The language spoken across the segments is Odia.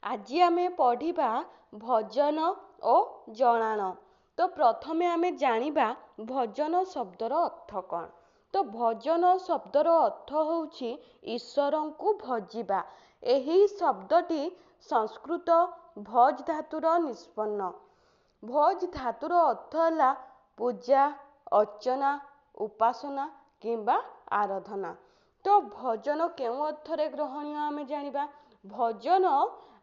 ଆଜି ଆମେ ପଢ଼ିବା ଭଜନ ଓ ଜଣାଣ। ତ ପ୍ରଥମେ ଆମେ ଜାଣିବା ଭଜନ ଶବ୍ଦର ଅର୍ଥ କ'ଣ। ତ ଭଜନ ଶବ୍ଦର ଅର୍ଥ ହେଉଛି ଈଶ୍ୱରଙ୍କୁ ଭଜିବା। ଏହି ଶବ୍ଦଟି ସଂସ୍କୃତ ଭଜ୍ ଧାତୁର ନିଷ୍ପନ୍ନ। ଭଜ୍ ଧାତୁର ଅର୍ଥ ହେଲା ପୂଜା, ଅର୍ଚ୍ଚନା, ଉପାସନା କିମ୍ବା ଆରାଧନା। ତ ଭଜନ କେଉଁ ଅର୍ଥରେ ଗ୍ରହଣୀୟ ଆମେ ଜାଣିବା। ଭଜନ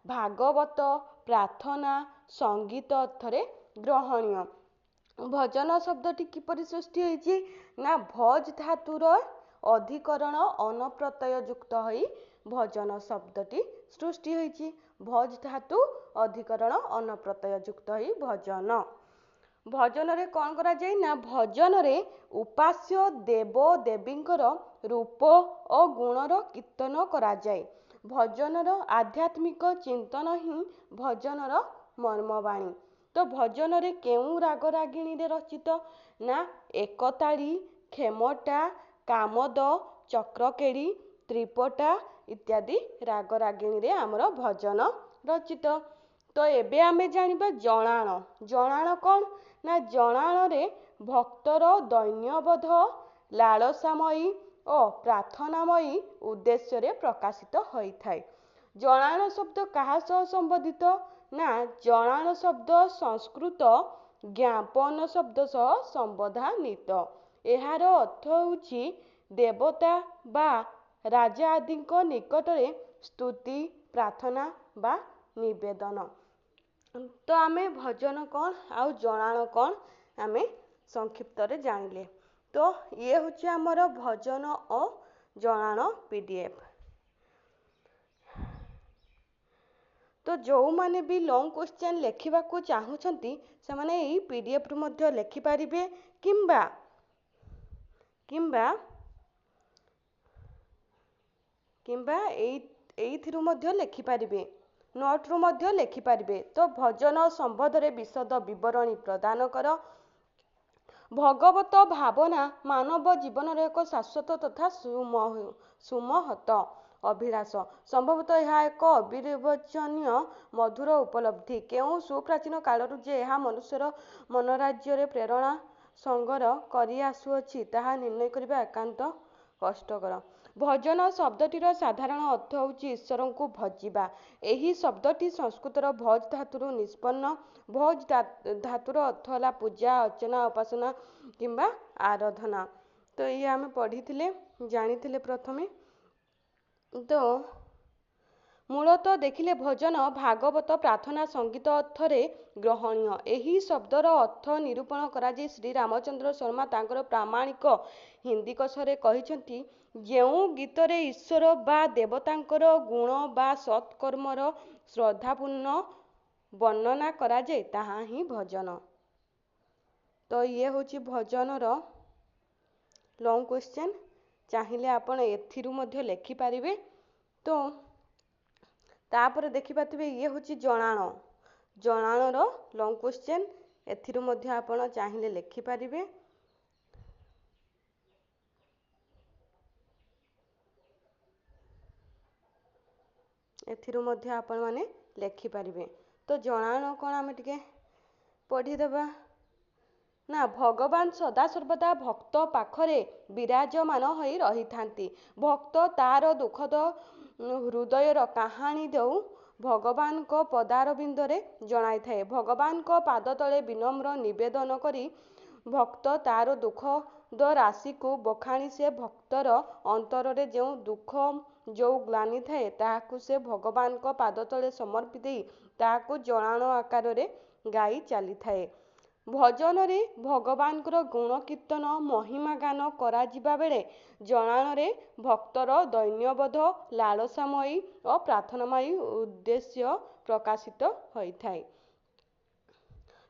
ଭାଗବତ, ପ୍ରାର୍ଥନା, ସଙ୍ଗୀତ ଅର୍ଥରେ ଗ୍ରହଣୀୟ। ଭଜନ ଶବ୍ଦଟି କିପରି ସୃଷ୍ଟି ହୋଇଛି ନା, ଭଜ୍ ଧାତୁର ଅଧିକରଣ ଅନପ୍ରତ୍ୟୟ ଯୁକ୍ତ ହୋଇ ଭଜନ ଶବ୍ଦଟି ସୃଷ୍ଟି ହୋଇଛି। ଭଜ୍ ଧାତୁ ଅଧିକରଣ ଅନପ୍ରତ୍ୟୟ ଯୁକ୍ତ ହୋଇ ଭଜନ। ଭଜନରେ କ'ଣ କରାଯାଏ ନା, ଭଜନରେ ଉପାସ୍ୟ ଦେବ ଦେବୀଙ୍କର ରୂପ ଓ ଗୁଣର କୀର୍ତ୍ତନ କରାଯାଏ। ଭଜନର ଆଧ୍ୟାତ୍ମିକ ଚିନ୍ତନ ହିଁ ଭଜନର ମର୍ମବାଣୀ। ତ ଭଜନରେ କେଉଁ ରାଗ ରାଗିଣୀରେ ରଚିତ ନା, ଏକତାଳୀ, ଖେମଟା, କାମଦ, ଚକ୍ରକେଳି, ତ୍ରିପଟା ଇତ୍ୟାଦି ରାଗ ରାଗିଣୀରେ ଆମର ଭଜନ ରଚିତ। ତ ଏବେ ଆମେ ଜାଣିବା ଜଣାଣ। ଜଣାଣ କ'ଣ ନା, ଜଣାଣରେ ଭକ୍ତର ଦୈନ୍ୟବୋଧ, ଲାଳସାମୟୀ ଓ ପ୍ରାର୍ଥନାମୟୀ ଉଦ୍ଦେଶ୍ୟରେ ପ୍ରକାଶିତ ହୋଇଥାଏ। ଜଣାଣ ଶବ୍ଦ କାହା ସହ ସମ୍ବନ୍ଧିତ ନା, ଜଣାଣ ଶବ୍ଦ ସଂସ୍କୃତ ଜ୍ଞାପନ ଶବ୍ଦ ସହ ସମ୍ବନ୍ଧାନ୍ୱିତ। ଏହାର ଅର୍ଥ ହେଉଛି ଦେବତା ବା ରାଜା ଆଦିଙ୍କ ନିକଟରେ ସ୍ତୁତି, ପ୍ରାର୍ଥନା ବା ନିବେଦନ। ତ ଆମେ ଭଜନ କ'ଣ ଆଉ ଜଣାଣ କ'ଣ ଆମେ ସଂକ୍ଷିପ୍ତରେ ଜାଣିଲେ। ତ ଇଏ ହେଉଛି ଆମର ଭଜନ ଓ ଜଣାଣ PDF। ତ ଯେଉଁମାନେ ବି ଲଙ୍ଗ କ୍ୱେଶ୍ଚନ୍ ଲେଖିବାକୁ ଚାହୁଁଛନ୍ତି, ସେମାନେ ଏଇ PDFରୁ ମଧ୍ୟ ଲେଖିପାରିବେ କିମ୍ବା କିମ୍ବା କିମ୍ବା ଏଇଥିରୁ ମଧ୍ୟ ଲେଖିପାରିବେ, ନୋଟ୍ରୁ ମଧ୍ୟ ଲେଖିପାରିବେ। ତ ଭଜନ ସମ୍ବନ୍ଧରେ ବିଶଦ ବିବରଣୀ ପ୍ରଦାନ କର। ଭଗବତ ଭାବନା ମାନବ ଜୀବନର ଏକ ଶାଶ୍ୱତ ତଥା ସୁମହତ ଅଭିଳାଷ। ସମ୍ଭବତଃ ଏହା ଏକ ଅବିବଚନୀୟ ମଧୁର ଉପଲବ୍ଧି। କେଉଁ ସୁପ୍ରାଚୀନ କାଳରୁ ଯେ ଏହା ମନୁଷ୍ୟର ମନୋରାଜ୍ୟରେ ପ୍ରେରଣା ସଙ୍ଗର କରି ଆସୁଅଛି, ତାହା ନିର୍ଣ୍ଣୟ କରିବା ଏକାନ୍ତ କଷ୍ଟକର। ଭଜନ ଶବ୍ଦଟିର ସାଧାରଣ ଅର୍ଥ ହେଉଛି ଈଶ୍ୱରଙ୍କୁ ଭଜିବା। ଏହି ଶବ୍ଦଟି ସଂସ୍କୃତର ଭଜ୍ ଧାତୁରୁ ନିଷ୍ପନ୍ନ। ଭଜ୍ ଧାତୁର ଅର୍ଥ ହେଲା ପୂଜା, ଅର୍ଚ୍ଚନା, ଉପାସନା କିମ୍ବା ଆରାଧନା। ତ ଇଏ ଆମେ ପଢ଼ିଥିଲେ, ଜାଣିଥିଲେ ପ୍ରଥମେ। ତ ମୂଳତଃ ଦେଖିଲେ ଭଜନ ଭାଗବତ, ପ୍ରାର୍ଥନା, ସଙ୍ଗୀତ ଅର୍ଥରେ ଗ୍ରହଣୀୟ। ଏହି ଶବ୍ଦର ଅର୍ଥ ନିରୂପଣ କରାଯାଇ ଶ୍ରୀ ରାମଚନ୍ଦ୍ର ଶର୍ମା ତାଙ୍କର ପ୍ରାମାଣିକ ହିନ୍ଦୀକୋଷରେ କହିଛନ୍ତି, ଯେଉଁ ଗୀତରେ ଈଶ୍ୱର ବା ଦେବତାଙ୍କର ଗୁଣ ବା ସତ୍କର୍ମର ଶ୍ରଦ୍ଧାପୂର୍ଣ୍ଣ ବର୍ଣ୍ଣନା କରାଯାଏ, ତାହା ହିଁ ଭଜନ। ତ ଇଏ ହେଉଛି ଭଜନର ଲଙ୍ଗ କ୍ୱେଶ୍ଚନ୍। ଚାହିଁଲେ ଆପଣ ଏଥିରୁ ମଧ୍ୟ ଲେଖିପାରିବେ। ତ ତାପରେ ଦେଖିପାରୁଥିବେ, ଇଏ ହେଉଛି ଜଣାଣ। ଜଣାଣର ଲଙ୍ଗ କ୍ୱେଶ୍ଚନ୍ ଏଥିରୁ ମଧ୍ୟ ଆପଣ ଚାହିଁଲେ ଲେଖିପାରିବେ। ଏଥିରୁ ମଧ୍ୟ ଆପଣମାନେ ଲେଖିପାରିବେ। ତ ଜଣାଣ କ'ଣ ଆମେ ଟିକେ ପଢ଼ିଦେବା ନା, ଭଗବାନ ସଦାସର୍ବଦା ଭକ୍ତ ପାଖରେ ବିରାଜମାନ ହୋଇ ରହିଥାନ୍ତି। ଭକ୍ତ ତାର ଦୁଃଖଦ ହୃଦୟର କାହାଣୀ ଦେଉ ଭଗବାନଙ୍କ ପଦାରବିନ୍ଦରେ ଜଣାଇଥାଏ। ଭଗବାନଙ୍କ ପାଦ ତଳେ ବିନମ୍ର ନିବେଦନ କରି ଭକ୍ତ ତାର ଦୁଃଖଦ ରାଶିକୁ ବଖାଣି ସେ ଭକ୍ତର ଅନ୍ତରରେ ଯେଉଁ ଦୁଃଖ, ଯେଉଁ ଗ୍ଲାନି ଥାଏ, ତାହାକୁ ସେ ଭଗବାନଙ୍କ ପାଦ ତଳେ ସମର୍ପି ଦେଇ ତାହାକୁ ଜଣାଣ ଆକାରରେ ଗାଇ ଚାଲିଥାଏ। ଭଜନରେ ଭଗବାନଙ୍କର ଗୁଣ କୀର୍ତ୍ତନ, ମହିମା ଗାନ କରାଯିବା ବେଳେ ଜଣାଣରେ ଭକ୍ତର ଦୈନ୍ୟବୋଧ, ଲାଳସାମୟୀ ଓ ପ୍ରାର୍ଥନାମୟୀ ଉଦ୍ଦେଶ୍ୟ ପ୍ରକାଶିତ ହୋଇଥାଏ।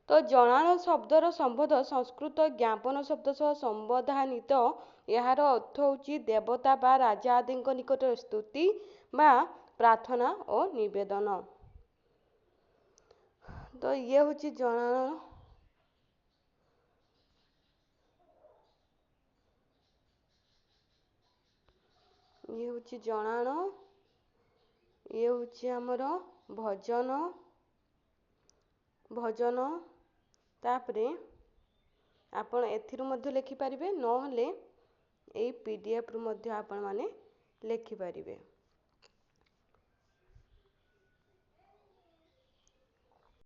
ତ ଜଣାଣ ଶବ୍ଦର ସମ୍ବନ୍ଧ ସଂସ୍କୃତ ଜ୍ଞାପନ ଶବ୍ଦ ସହ ସମ୍ବନ୍ଧାନ୍ୱିତ। ଏହାର ଅର୍ଥ ହେଉଛି ଦେବତା ବା ରାଜା ଆଦିଙ୍କ ନିକଟରେ ସ୍ତୁତି ବା ପ୍ରାର୍ଥନା ଓ ନିବେଦନ। ତ ଇଏ ହେଉଛି ଜଣାଣ। ଇଏ ହେଉଛି ଜଣାଣ। ଇଏ ହେଉଛି ଆମର ଭଜନ, ଭଜନ। ତାପରେ ଆପଣ ଏଥିରୁ ମଧ୍ୟ ଲେଖିପାରିବେ, ନହେଲେ ଏଇ ପିଡିଏଫ୍ରୁ ମଧ୍ୟ ଆପଣମାନେ ଲେଖିପାରିବେ।